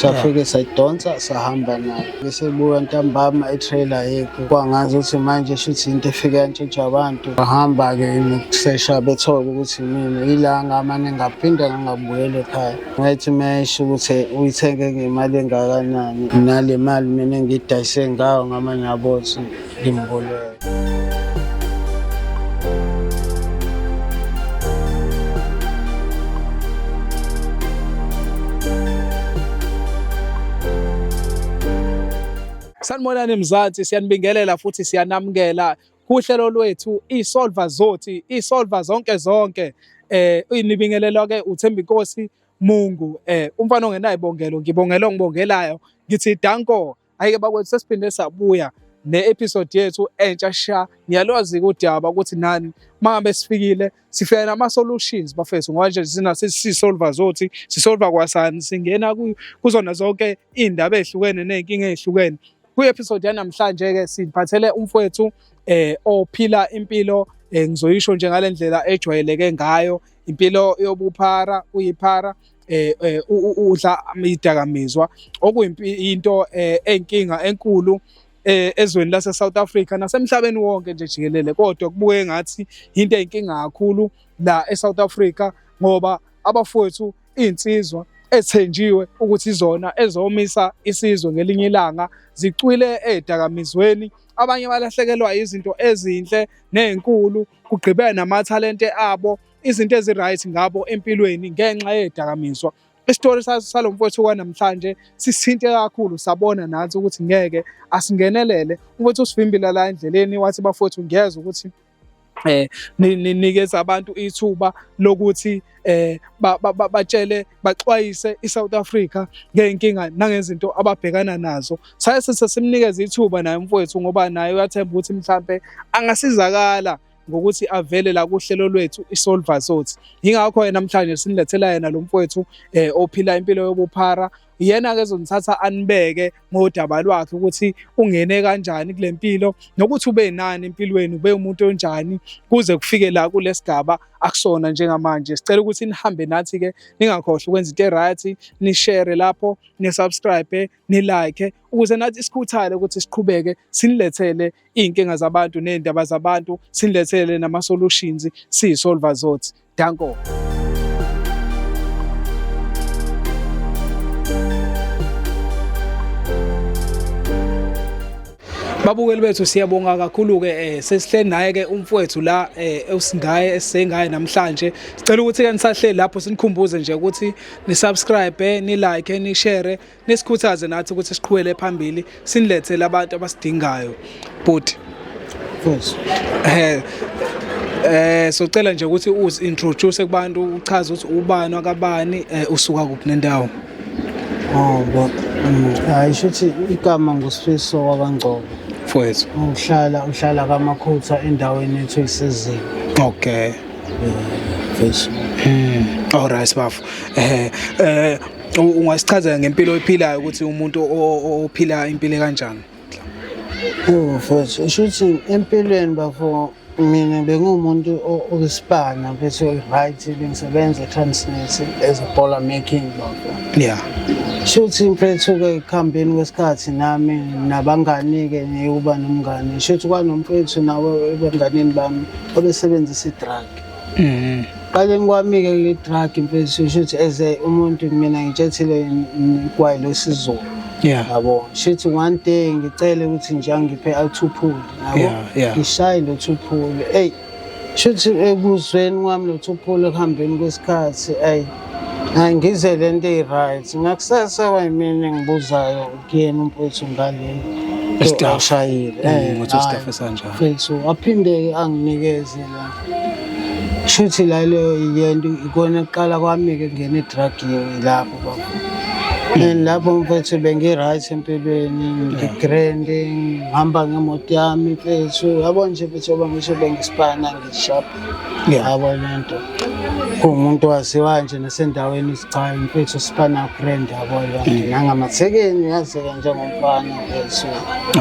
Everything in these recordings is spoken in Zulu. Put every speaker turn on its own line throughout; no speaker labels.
Safike sayidonsa sahamba nayo. Bese buka ntambama i-trailer yethu kwangazi ukuthi manje shuthi into efike yantshontsha abantu. Bahamba-ke nokusesha bethole ukuthi mina ila ngamane ngaphinda ngangabuyela ekhaya. Ngathi mesho ukuthi uyithenge ngemali engakanani nale mali mina engiyidayise ngayo ngamane ngabo ukuthi ngimbulele.
Sanibonani Mzansi, siyanibingelela futhi siyanamukela kuhlelo lwethu iSolva Zothi, iSolva zonke zonke. Inibingelelwa ke uThembinkosi Mungu, umfana ongenayibongelo, ngibongela ongibongelayo, ngithi danko. Hhayi-ke bakwethu sesiphinde sabuya ne-episode yethu entsha sha. Niyalwazi-ke udaba ukuthi nani uma ngabe sifikile sifika nama-solutions bafethu, ngoba nje thina sisolva zothi sisolva kwasani, singena kuzona zonke iy'ndaba ey'hlukene ney'nkinga ey'hlukene. Kwi-episode yanamhlanje-ke siphathele umfowethu ophila impilo ngizoyisho nje ngale ndlela ejwayeleke ngayo, impilo yobuphara, uyiphara. Udla idakamizwa okuyinto eyinkinga enkulu ezweni lase South Africa nasemhlabeni wonke nje jikelele, kodwa kubuke ngathi into eyinkinga kakhulu la eSouth Africa ngoba abafowethu insizwa ethenjiwe ukuthi izona ezomisa isizwe ngelinye ilanga zicwile edakamizweni. Abanye balahlekelwa izinto ezinhle nezinkulu, kugqibeka namathalente abo, izinto ezi-right ngabo empilweni ngenxa yedakamizwa. Isitori salo mfowethu kwanamhlanje sisithinte kakhulu, sabona nathi ukuthi ngeke asingenelele. Umfowethu usivimbile la endleleni wathi bafowethu ngiyezwa ukuthi ninikeza abantu ithuba lokuthi batshele baxwayise iSouth Africa ngey'nkinga nangezinto ababhekana nazo. Saye sesimnikeza ithuba naye umfowethu ngoba naye uyathemba ukuthi mhlampe angasizakala ngokuthi avele la kuhlelo lwethu iSolva Zothi. Yingakho namhlanje sinilethela yena lo mfowethu ophila impilo yobuphara. Yena-ke ezonithatha anibeke ngodaba lwakhe ukuthi ungene kanjani kule mpilo nokuthi ube nani empilweni, ube umuntu onjani kuze kufike la kulesigaba akusona njengamanje. Sicela ukuthi nihambe nathi-ke, ningakhohlwa ukwenza into e-right, nishare lapho, nisubscribe, nilike ukuze nathi sikhuthale ukuthi siqhubeke sinilethele iy'nkinga zabantu ney'ndaba zabantu, sinilethele nama-solutions siyiSolva Zothi. Danko. Babukeli bethu siyabonga kakhulu-ke sesihleli naye-ke umfowethu la usingaye esisengaye namhlanje. Sicela ukuthi-ke nisahleli lapho sinikhumbuze nje ukuthi ni-subscribe, ni-like, ni-share, nisikhuthaze nathi ukuthi siqhubele phambili sinilethele abantu abasidingayo. Bhuti.
Mfowethu.
Socela nje ukuthi uzi-introduce kubantu, uchaze ukuthi ubani wakabani, usuka kuphi nendawo.
Oh, bo. Hayi shuthi igama nguSifiso wakaNgcobo.
Mfowethu.
Uhlala kaMakhutha endaweni ethu isizini.
Okay.
Mfowethu.
All right bafo. Ungasichazela ngempilo oyiphilayo ukuthi umuntu ophila impilo kanjani?
Oh mfowethu, shuthi empilweni bafo mina bengumuntu oyisipana mfethu, right, bengisebenza eTransnet as a boiler making bafo.
Yeah.
Shuthi mfethu-ke ekuhambeni kwesikhathi nami nabangani-ke ngiyuba nomngani. Shuthi kwanomfethu nawe ebanganini bami obesebenzisa i-drug. Qaleni kwami-ke le drug mfethu, shuthi as a umuntu mina ngitshethile igwayi lwesiZulu.
Yeah.
Yabo, shuthi one day ngicele ukuthi nje angiphe a-two-pool, yabo.
Yeah.
Ngishaye lo two-pool. Ey, shuthi ekuzweni kwami lo two-pool ekuhambeni kwesikhathi, ey, ngize le nto eyi-right. Ngakusasa kwayimina engibuzayo kuyena umfowethu ngalena.
Isitafu.
Awushayile.
Ukuthi isitafu esanjani.
Mfethu, aphinde-ke anginikeze la. Shuthi la leyo yento ikona kuqala kwami-ke kungena i-drug lapho bafo. And lapho mfethu bengi-right empilweni, ngi-grand, ngihamba ngemoto yami mfethu. Yabo nje mfethu yoba ngisho bengisipana ngisharp.
Yeah.
Yabo lento. Kuwumuntu waziwa nje nasendaweni cha mfethu sipana grand yabo lento. Nangamathekeni yazeka njengomfana mfethu.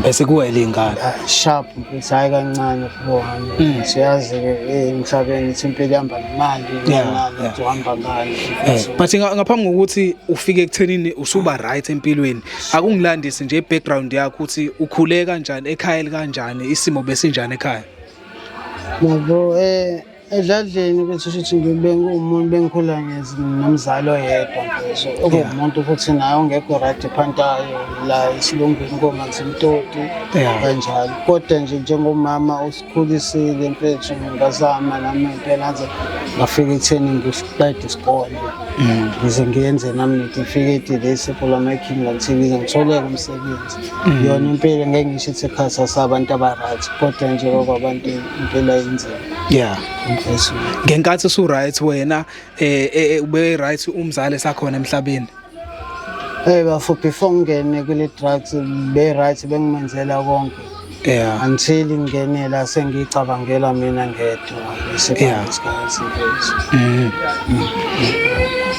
Bese kuwele ingane.
Sharp mfethu, hayi kancane kubona. Siyazi-ke emhlabeni ukuthi impilo ihamba nemali,
Yeah,
nani
yeah.
uhamba ngani mfethu.
But ngaphambi kokuthi ufike ekuthenini usuba right empilweni. Akungilandisi nje i-background yakho ukuthi ukhule kanjani ekhaya elikanjani, isimo besinjani ekhaya.
Yabo edladleni bese shuthi ngibe ngumuntu bengikhula nomzali oyedwa mfethu okuwumuntu futhi naye ongekho right phantayo la esilungwini koManzimtoti kanjalo, kodwa nje njengomama usikhulisile mfethu, ngazama nami impela ngaze ngafika ekutheni ngiqede isikole, ngize ngiyenze nami netifiketi lesi making until ngize ngitholeke umsebenzi. Yona impilo ngeke ngisho ithi ekhaya sasabantu aba-right, kodwa nje kwabantu impilo ayinzima mfethu.
Ngenkathi usu right wena, ube right umzali sakhona emhlabeni?
Bafo, before ngingene kule drugs be right, bengimenzela konke until ngingene la sengiyicabangela mina ngedwa isikhathi mfethu.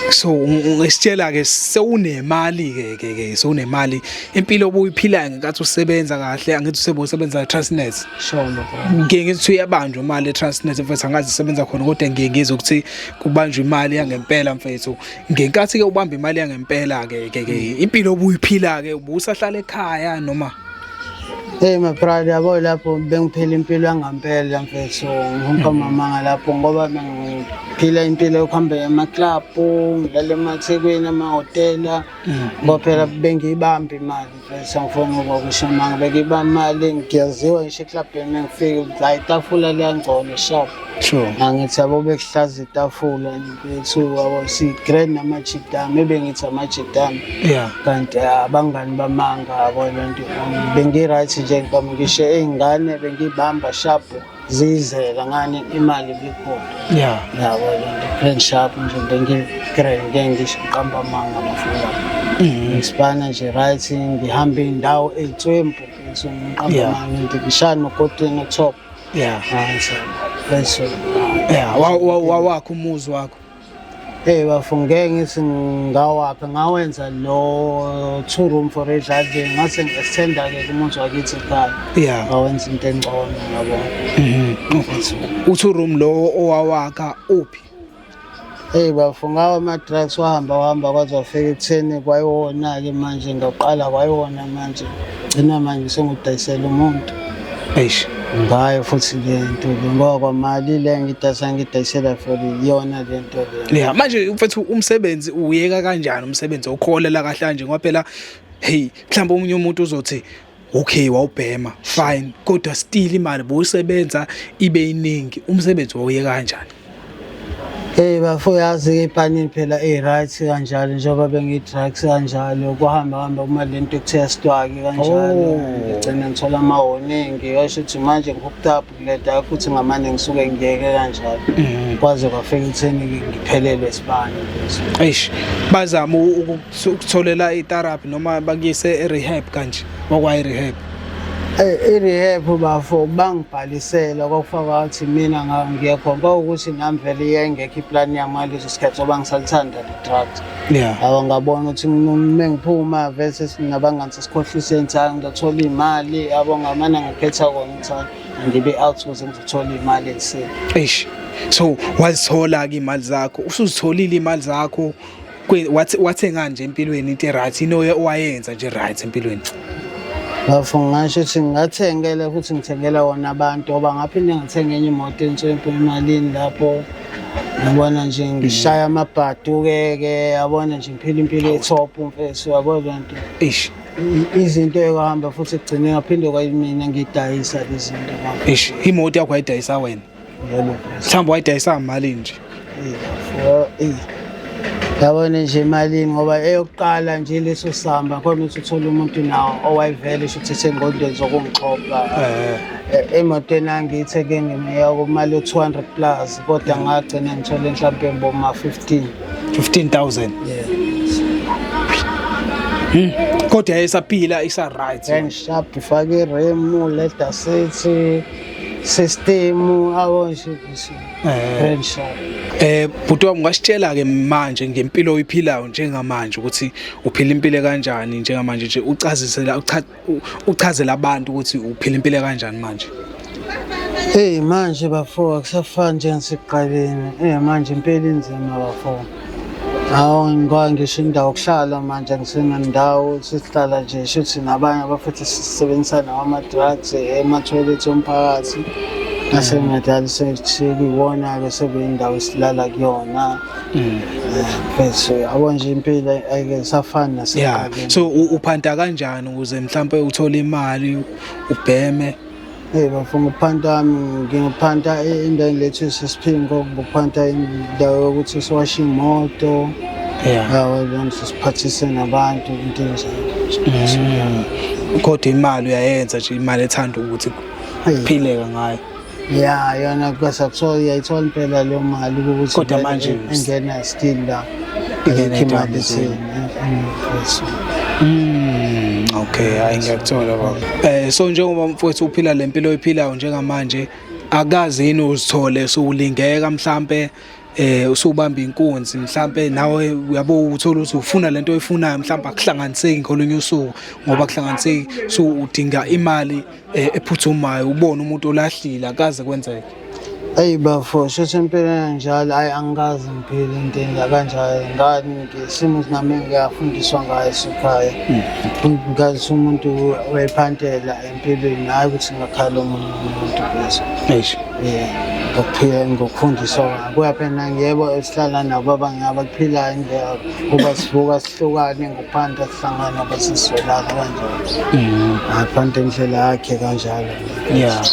So ungesitshela ke, sewunemali ke sewunemali, impilo obuyiphilayo ngenkathi usebenza kahle, angithi usebenza Transnet?
Sure bro.
Ngike ngithi uyabanjwa imali eTransnet mfethu, angazi isebenza khona, kodwa ngiye ngizwe ukuthi kubanjwa imali yangempela mfethu. Ngenkathi ke ubamba imali yangempela ke impilo obuyiphila ke, ubusahlala ekhaya noma?
Hey my brother, yabo lapho bengiphila impilo yangampela mfethu, ngiqamba lapho ngoba bengiphila impilo yokuhamba ema-club, ngilala emathekwini, emahhotela, ngoba phela bengiyibamba imali mfethu, angifuni ukukusho manga, bengiyibamba imali, ngiyaziwa ngisho eklabhini mengifika, hayi itafula liyangcono sharp. Angithi yabo bekuhlaza itafula mfethu, yabo si-grand namajidami, ebengithi amajidami kanti abangani bamanga, yabo lento. Bengi-right nje ngicabanga ngisho iy'ngane bengiyibamba sharp, ziyizela ngani imali ibikhona. Yabo lento, grand sharp nje, bengi-grand, ngeke ngisho ngiqamba amanga bafuna. Ngisipana nje right, ngihamba iy'ndawo ey'tswempu mfethu, ngiqamba amanga into, ngishaya nokotini top. Angithi mfethu.
Yeah, wakho umuzi wakho?
Hey bafo, ngeke ngithi ngawakha, ngawenza lo two room for edladleni, ngase ngi-extenda-ke kumuzi wakithi ekhaya. Ngawenza into engcono, yabo. Mfethu.
U-two room lo owawakha uphi?
Hey bafo, ngawo ama-drugs wahamba wahamba kwaze wafika ekutheni kwayiwona-ke manje, ngaqala kwayiwona manje, gcina manje sengudayisela umuntu.
Eish.
Ngayo futhi le nto le, ngoba kwamali le ngidayisa, ngidayisela for yona le nto le.
Yeah, manje mfethu umsebenzi uyeka kanjani, umsebenzi okholela kahle kanje, ngoba phela hey mhlawumbe omunye umuntu uzothi okay wawubhema fine, kodwa still imali bowusebenza ibe iningi, umsebenzi wawuyeka kanjani?
Hey bafo, yazi-ke ipanini phela i-right kanjalo, njengoba bengiyi-drugs kanjalo, kuhamba hamba kuma le nto ekuthiwa sitwaki kanjalo. Ngigcina ngithola ama-warning, washo ukuthi manje ngi-hooked up kule nto, futhi ngamane ngisuke ngiyeke kanjalo, kwaze kwafika ekutheni ngiphelelwe isibani.
Eish, bazama ukutholela i-therapy noma bakuyise e-rehab kanje, wakwayi rehab?
I-rehab bafo bangibhalisela, kwakufaka ukuthi mina ngiye khona, kwawukuthi nami vele yayingekho iplani yami ngaleso sikhathi ngoba ngisalithanda le drugs. Yabo, ngabona ukuthi uma ngiphuma vele sesinabangani, sesikhohlise hayi ngizothola iy'mali, yabo, ngamane ngakhetha kona ukuthi hayi ngibe out ukuze ngizothola iy'mali ey'sile.
Eish, so wazithola-ke iy'mali zakho, usuzitholile iy'mali zakho, wathenga nje empilweni into e-right, into owayenza nje right empilweni?
Bafo, ngingasho ukuthi ngingathengela futhi ngithengela wona abantu, ngoba ngaphinde ngathenga enye imoto entswempu emalini lapho, ngibona nje ngishaya amabhadu-ke ke, yabona nje ngiphila impilo e-top mfethu, yabo le nto.
Eish.
Izinto ekuhamba futhi ekugcineni ngaphinde kwayimina ngiyidayisa lezi zinto bafo.
Eish, imoto yakho wayidayisa wena?
Yebo mfethu.
Mhlawumbe wayidayisa malini nje?
Bafo, yabona nje emalini, ngoba eyokuqala nje leso samba khona ukuthi uthole umuntu nawo owayevele sho ukuthi esengqondweni zokungixoxa. Emotweni angiyithenge ngemeya kumali yo-200 plus, kodwa ngagcina ngithole mhlawumbe boma 15.
15,000?
Yeah.
Kodwa yayisaphila, isa-right?
Grand sharp, ifake iremu, leather seat system, abo nje grand sharp.
Bhuti wami, ungasitshela ke manje ngempilo oyiphilayo njengamanje, ukuthi uphila impilo kanjani njengamanje nje, ucazisela uchazela abantu ukuthi uphila impilo kanjani manje?
Hey manje bafo, akusafani njengasekuqaleni. Manje impela inzima bafo. Hawu, ngikwazi ngisho indawo yokuhlala manje angisenandawo, sesihlala nje shuthi nabanye abafuthi sisebenzisa nawo ama-drugs emathoyilethi omphakathi. Nasengadala sekuyiwona-ke sekuyindawo esilala kuyona. Mfethu, yabo nje impilo ayike isafani nasekuqaleni.
So uphanta kanjani ukuze mhlampe uthole imali ubheme?
Hey bafo, ngokuphanta wami ngingaphanta endaweni lethu esesiphingo, ngokuphanta indawo yokuthi siwashe imoto. Yabo leyo siphathise nabantu into enjalo.
Kodwa imali uyayenza nje, imali ethanda ukuthi phileka ngayo.
Ya, yona kwasakuthola uyayithola impela leyo mali ukuthi
Kodwa manje
ingena still la.
Ingena
Ayikho imali
ey'ndaweni
etheni.
Okay, hayi ngiyakuthola baba. So njengoba mfowethu uphila lempilo oyiphilayo njengamanje, akazi yini uzithole sowulingeka mhlambe usubamba inkunzi mhlambe nawe uyabo uthola ukuthi ufuna lento oyifunayo, mhlambe akuhlanganiseki ngolunye usuku ngoba kuhlanganiseki, so udinga imali ephuthumayo, ubone umuntu olahlile, akaze kwenzeke?
Eyi bafo, shuthi impilo enjalo, hhayi angikaze ngiphile into kanjalo. Ngani ngesimo nami ngiyafundiswa ngayo esekhaya. Ngazi umuntu uyayiphantela empilweni, hhayi ukuthi ngakhala omunye umuntu bese.
Eish.
Yeah, ngokuphila ngokufundiswa kwami. Kuya phela yebo esihlala nabo abanye abaphilayo indlela kuba sivuka sihlukane ngokuphanta sihlangana ngoba sisizwelana kanjalo. Aphante indlela yakhe kanjalo.
Yeah.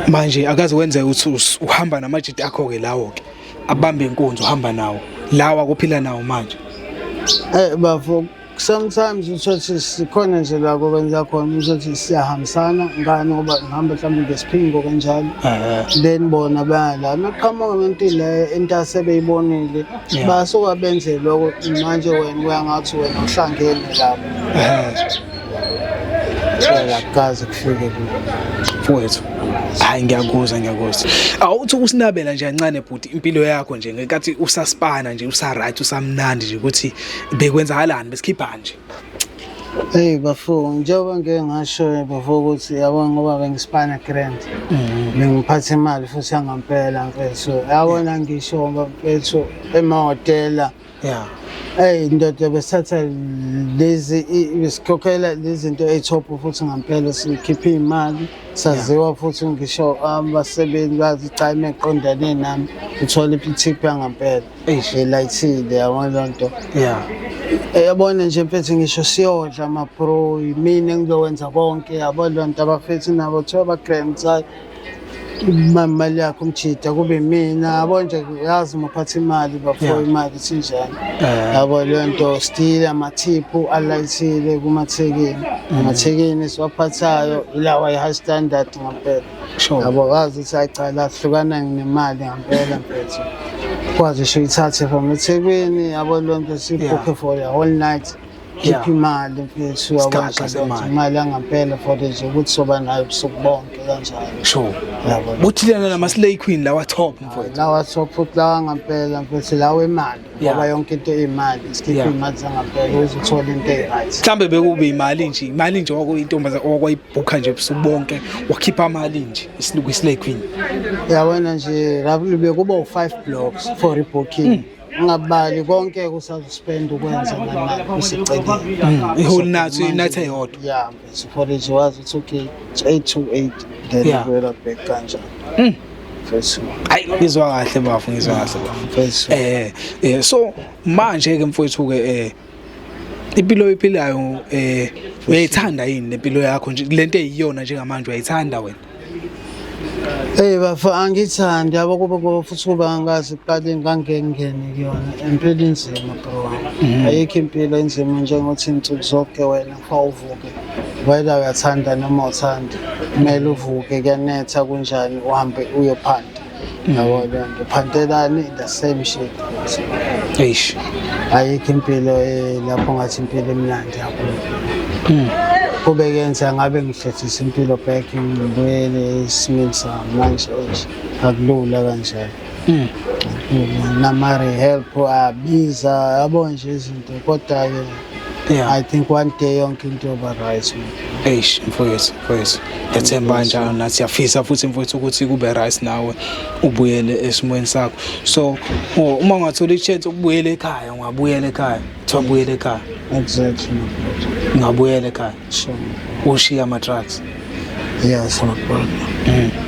Manje akaze kwenzeka ukuthi uhamba namajiti akho-ke lawo-ke abambe inkunzi, uhamba nawo lawa kuphila nawo manje?
Bafo, sometimes uthothi sikhona nje la kokwenza khona, uzothi siyahambisana ngani ngoba ngihamba mhlawumbe ngesiphingo kanjalo, then bona bayala maqhamuka ngento le into asebeyibonile, basuka benze lokho. Manje wena uyangathi wena uhlangene lapho, akukaze kufike kulo.
Mfowethu, hayi ngiyakuzwa, ngiyakuzwa. Awuthi usinabela nje kancane bhuti impilo yakho nje ngenkathi usaspana nje, usa-right, usamnandi nje, ukuthi bekwenzakalani, besikhipha nje.
Hey bafo, njengoba ngike ngasho bafo ukuthi yabo ngoba bengispana grand, bengiphatha imali futhi yangampela mfethu, yabona ngisho mfethu emahhotela. Hey ndoda, besithatha lezi besikhokhela lezi zinto ey'top futhi ngampela sikhiphe iy'mali, saziwa futhi ngisho abasebenzi bazi cha imeqondane nami uthola i-tip yangampela.
Eish.
Elayithile, yabona leyo nto. Yabona nje mfethu, ngisho siyodla ama-bro, mina engizokwenza konke, yabo leyo nto. Abafethu nabo kuthiwa ba-grand imali yakho umjida kube mina, yabo nje, yazi uma uphatha imali bafo, imali ithi njani, yabo leyo nto. Still amathiphu alayithile kumathekeni, amathekeni esiwaphathayo ilawa i-high standard ngampela. Yabo wazi ukuthi hayi cha la sihlukana nemali ngampela mfethu, kwazi ngisho uyithathe from eThekwini, yabo leyo nto, siyibhukhe for the whole night, khipha imali mfethu, yabo
Isigaxa
nje leyo nto,
semali.
Imali yangampela for nje ukuthi soba nayo ubusuku bonke kanjalo. Yabo.
Buthilana nama-slay queen lawa top mfowethu.
Lawa top futhi, lawa ngampela mfethu, lawa imali, ngoba yonke into iyimali, sikhipha iy'mali zangampela ukuze uthole into eyi-right.
Mhlambe bekube imali nje, imali nje wakuyintombaza okwayibhukha nje ubusuku bonke, wakhipha imali nje kwi-slay queen?
Yabona nje roughly bekuba u-five blocks for i-booking, ungabali konke kusazospend ukwenza nani kuseceleni.
I-whole night, i-night eyodwa?
Ya mfethu, for nje wazi ukuthi okay, it's 8 to 8, then ubuyela back kanjalo mfethu.
Hayi ngizwa kahle bafo, ngizwa kahle bafo.
Mfethu.
So manje ke mfowethu ke impilo oyiphilayo uyayithanda yini lempilo yakho nje, lento eyiyona njengamanje, uyayithanda wena?
Hey bafo, angithandi, yabo, kube futhi kuba angazi ekuqaleni ngangeke ngingene kuyona impilo inzima bro. Ayikho impilo enzima njengokuthi insuku zonke wena kufa uvuke, whether uyathanda noma uthanda kumele uvuke, kuyanetha kunjani, uhambe uyophanda, yabo leyo nto, phantelani the same shit.
Eish.
Ayikho impilo lapho ngathi impilo emnandi kakhulu. Kube kuyenza ngabe ngihlehlisa impilo back, ngibuyele esimeni sami manje, eish, akulula kanjalo. Nama-rehab abiza, yabo nje izinto, kodwa-ke I think one day yonke into yoba right.
Eish mfowethu, mfowethu. Ngethemba kanjalo nathi siyafisa futhi mfowethu ukuthi kube right nawe ubuyele esimweni sakho. So uma ungathola i-chance ukubuyela ekhaya, ungabuyela ekhaya. Kuthiwa buyela ekhaya.
Exactly, my brother.
Ungabuyela ekhaya.
Sure.
Ushiya ama-drugs.
Yes, my brother.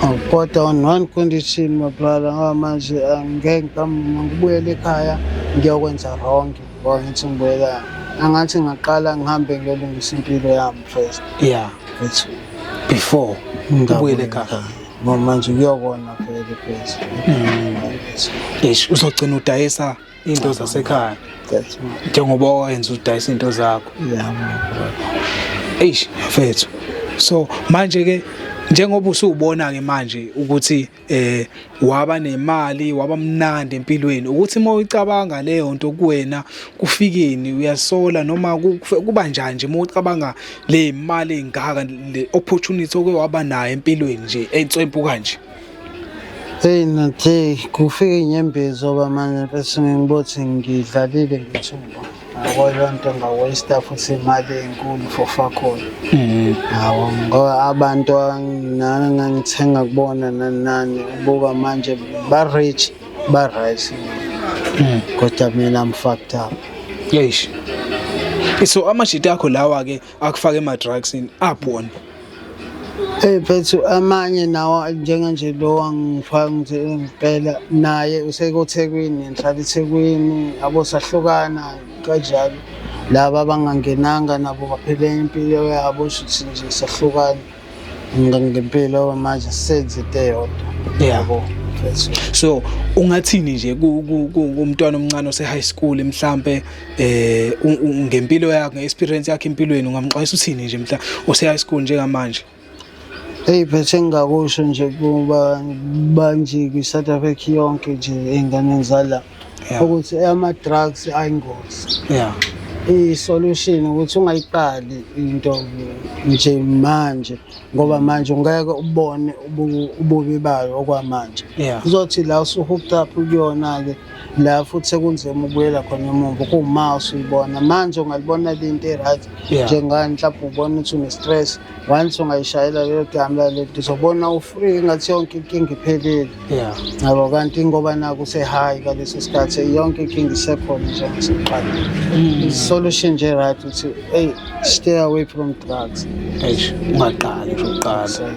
Oh, kodwa on one condition, my brother, ngoba manje angeke ngibuyele ekhaya ngiyokwenza wrong ngoba ngithi ngibuyela angathi ngaqala ngihambe ngiyolungisa impilo yami first.
Yeah.
Mfethu,
Before ubuyele ekhaya.
Ngoba manje kuyokona vele mfethu.
Eish uzogcina udayisa into zasekhaya.
That's my
Njengoba wayenza udayisa into zakho.
Yeah, my brother.
Eish mfethu. So manje ke njengoba usubona ke manje ukuthi waba nemali, waba mnandi empilweni, ukuthi uma uyicabanga leyo nto kuwena kufikeni uyasola noma kuba njani nje uma ucabanga le mali engaka, le opportunity oke waba nayo empilweni nje enswempu kanje?
Hey nathi kufike inyembezi oba manje bese ngibothi ngidlalile ngethuba. Yabo leyo nto nga-waste futhi imali enkulu for fakhona. Yabo ngoba abantu ngangithenga kubona nani nani buka manje ba rich ba right. Kodwa mina I'm fucked up.
Eish. So amajita akho lawa ke akufaka ema drugs apho wona.
Hey mfethu amanye nawo njenganje lo angifaka ngithi ngempela naye usekuThekwini, ngihlala eThekwini, yabo sahlukana kanjalo. Laba abangangenanga nabo baphila impilo yabo shuthi nje sahlukana ngempilo manje senze into eyodwa. Yabo mfethu.
So ungathini nje kumntwana omncane ose high school mhlambe ngempilo yakho, nge-experience yakho empilweni, ungamxwayisa uthini nje mhla ose high school njengamanje?
Hey phethe engingakusho nje kuba banje kwi-South Africa yonke nje ey'nganeni zala ukuthi ama-drugs ayingozi. I-solution ukuthi ungayiqali into nje manje ngoba manje ungeke ubone ububi bayo okwamanje. Uzothi la usu-hooked up kuyona-ke la futhi sekunzima ukubuyela khona emuva kuma usuyibona manje ungalibona lento e-right njengani mhlawumbe ubona ukuthi une-stress once ungayishayela leyo damu lale uzobona u-free ngathi yonke inkinga iphelile. Yabo kanti ngoba naku use-high ngaleso sikhathi yonke inkinga isekhona njengasekuqala. I-solution nje right ukuthi hey stay away from drugs.
Eish ungaqali nje uqala.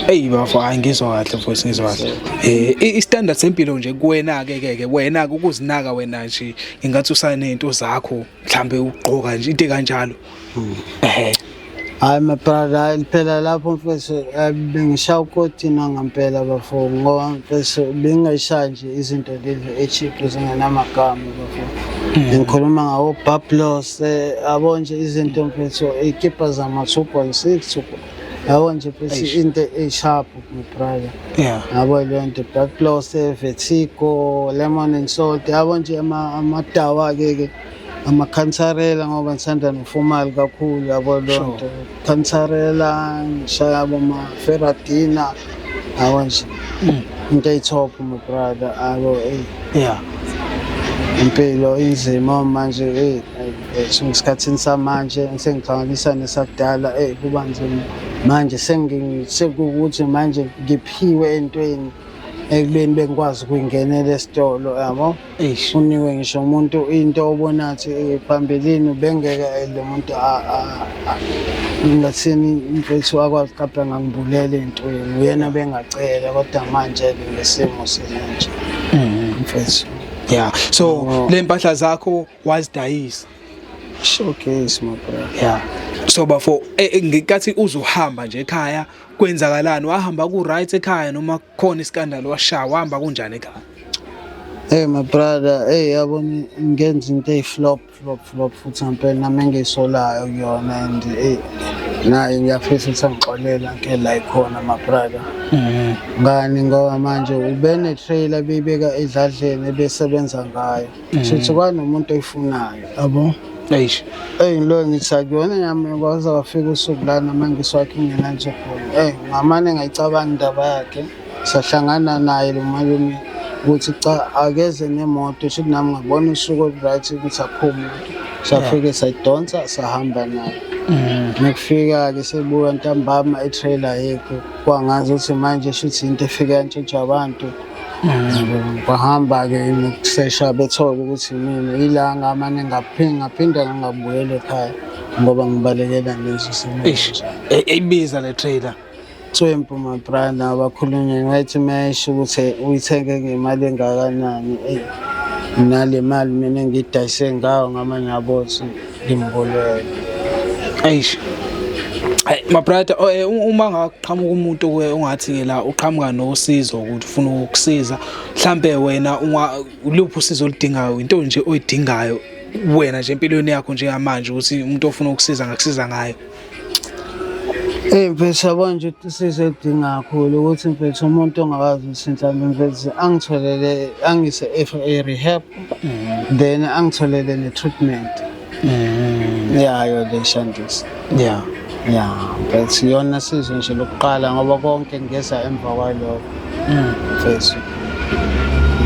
Hey bafo hayi ngizwa kahle mfowethu, ngizwa kahle. I-standard sempilo nje kuwena ke ke wena ke ukuzinaka wena nje ingathi usanento zakho mhlambe ugqoka nje into kanjalo.
Hayi my brother, hayi phela lapho mfethu bengishaya ukotina ngempela bafo ngoba mfethu bengingayishaya nje izinto lezi e-cheap zingenamagama bafo. Ngikhuluma ngawo Bablos, yabo nje izinto mfethu ikipa zama 2.6 yabo nje mfethu into e-sharp my brother. Yabo leyo nto Bablos, Vertigo, Lemon and Salt, yabo nje amadawa ke ke amakhansarela ngoba ngisanda noformal kakhulu yabo leyo nto. Khansarela ngishaya boma Ferradina yabo nje into eyi-top my brother yabo eh. Impilo inzima manje ngesikhathini samanje sengihlanganisa nesakudala kuba nzima manje sekuwukuthi manje ngiphiwe entweni ekubeni bengikwazi ukuyingenela esitolo yabo. Uniwe ngisho umuntu into obona athi phambilini ubengeke lo muntu ngathini mfethu akwazi mhlawumbe angangibulela entweni uyena bengacela kodwa manje ke ngesimo sinje mfethu.
So le mpahla zakho wazidayisa.
Showcase my brother.
So bafo ngenkathi uzohamba nje ekhaya kwenzakalani? Wahamba ku right ekhaya noma khona iskandalo washaya wahamba kunjani ekhaya?
Hey my brother, hey yabona ngenza into eyi-flop flop flop futhi ngempela nami engiyisolayo kuyona and hey naye ngiyafisa ukuthi angixolela ngeke la ikhona my brother. Ngani ngoba manje ube ne-trailer beyibeka edladleni ebesebenza ngayo. Shuthi kwanomuntu oyifunayo yabo.
Eish.
Hey lo ngithi akuyona yami kwaze kwafika usuku la noma ngiswakhe ingenanto khona. Hey ngamane ngayicabanga indaba yakhe. Sahlangana naye lo malume ukuthi cha akeze nemoto shuthi nami ngabona usuku olu-right ukuthi akukho muntu. Safike sayidonsa sahamba nayo. Mekufika-ke sebuya ntambama i-trailer yethu kwangazi ukuthi manje shuthi into efike yantshontsha abantu. Kwahamba-ke nokusesha bethola ukuthi mina ila ngamane ngaphinda ngangabuyela ekhaya ngoba ngibalekela lezi simo.
Eish, eyibiza le trailer.
Tswempu my brother abakhulunywe ngathi mayesho ukuthi uyithenge ngemali engakanani eyi nale mali mina engiyidayise ngayo ngamanye abothi ngimbulele.
Eish. Hey, my brother, oh, uma ngaqhamuka umuntu ke ongathi ke la uqhamuka nosizo ukuthi ufuna ukukusiza, mhlambe wena unga uluphi usizo oludingayo, into nje oyidingayo wena nje empilweni yakho njengamanje ukuthi umuntu ofuna ukusiza ngakusiza ngayo.
Eyi mfethu yabona nje usizo elidinga kakhulu ukuthi mfethu umuntu ongakwazi ukuthi mhlawumbe mfethu angitholele angise e-rehab then angitholele ne-treatment yayo le shandisi. Ya mfethu iyona sizo nje lokuqala ngoba konke ngeza emva kwalokho mfethu.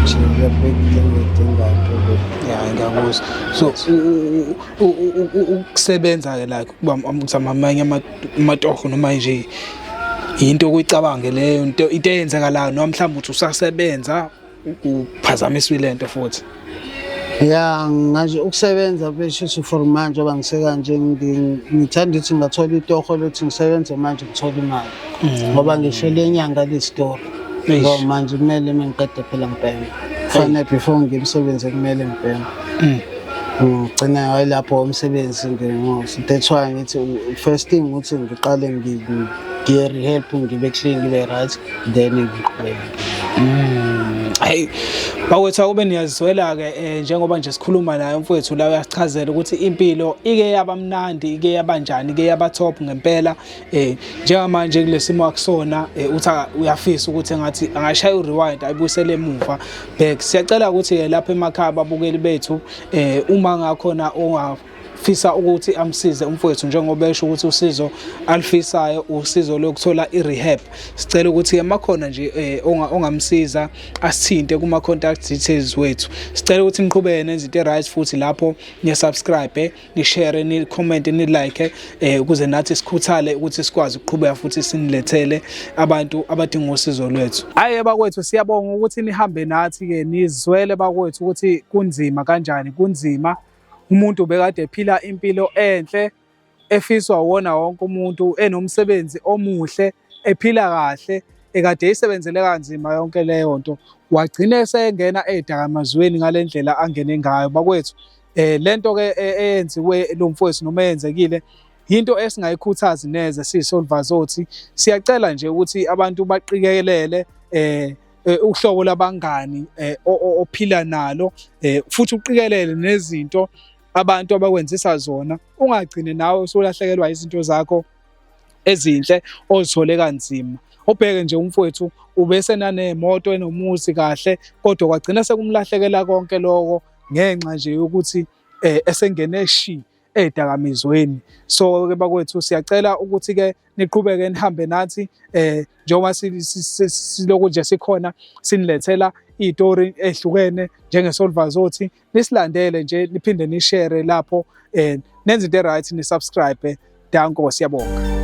Nje the big thing edingayo empilweni.
Yeah, ngiyakuzwa. So ukusebenza ke like kuba ukuzama amanye amatoho noma nje into okuyicabange leyo into into eyenzekalayo noma mhlawumbe uthi usasebenza uphazamiswe lento futhi.
Ya ngaje ukusebenza beshuthi for manje ngoba ngisekanje ngithanda ukuthi ngingathola itoho lokuthi ngisebenze manje ngithole imali ngoba ngisho le nyanga le story
Eish.
ngoba manje kumele uma ngiqede phela ngibheme kufanele before ngiye emsebenzini kumele ngibheme. Ngigcina ngayilapho umsebenzi ngingosi that's why ngithi first thing ukuthi ngiqale ngiye rehab ngibe clean ngibe right then ngiqhubeke.
Hey, bakwethu akube niyazizwela ke njengoba nje sikhuluma naye umfowethu la uyasichazela ukuthi impilo ike yaba mnandi, ike yaba njani, ike yaba top ngempela. Njengamanje kulesimo akusona uthi uyafisa ukuthi engathi angashaya urewind ayibuyisele emuva back. Siyacela ukuthi ke lapha emakhaya ababukeli bethu uma ngakhona ongafisa ukuthi amsize umfowethu njengoba esho ukuthi usizo alifisayo usizo lokuthola i-rehab, sicela ukuthi ke makhona nje ongamsiza asithinte kuma contact details wethu. Sicela ukuthi niqhubeke nenze into right futhi lapho ni subscribe, ni share, ni comment, ni like ukuze nathi sikhuthale ukuthi sikwazi ukuqhubeka futhi sinilethele abantu abadinga usizo lwethu. Hayi bakwethu, siyabonga ukuthi nihambe nathi ke nizwele bakwethu ukuthi kunzima kanjani. Kunzima, umuntu bekade ephila impilo enhle efiswa uwona wonke umuntu, enomsebenzi omuhle, ephila kahle, ekade eyisebenzele kanzima yonke leyo nto, wagcina esengena ey'dakamazweni ngale ndlela angene ngayo bakwethu. Lento ke eyenziwe lo mfowethu noma eyenzekile yinto esingayikhuthazi neze siyiSolvazothi. Siyacela nje ukuthi abantu baqikelele uhlobo labangani ophila nalo, futhi uqikelele nezinto abantu abakwenzisa zona, ungagcini nawe usulahlekelwa izinto zakho ezinhle ozithole kanzima. Ubheke nje umfowethu ubesenanemoto enomuzi kahle, kodwa kwagcina sekumlahlekela konke lokho ngenxa nje yokuthi esengene shi ey'dakamizweni. So ke bakwethu siyacela ukuthi ke niqhubeke nihambe nathi njengoba silokhu nje sikhona sinilethela iy'tori ey'hlukene njengeSolvazothi. Nisilandele nje niphinde nishere lapho, nenze into e-right, ni-subscribe. Danko, siyabonga.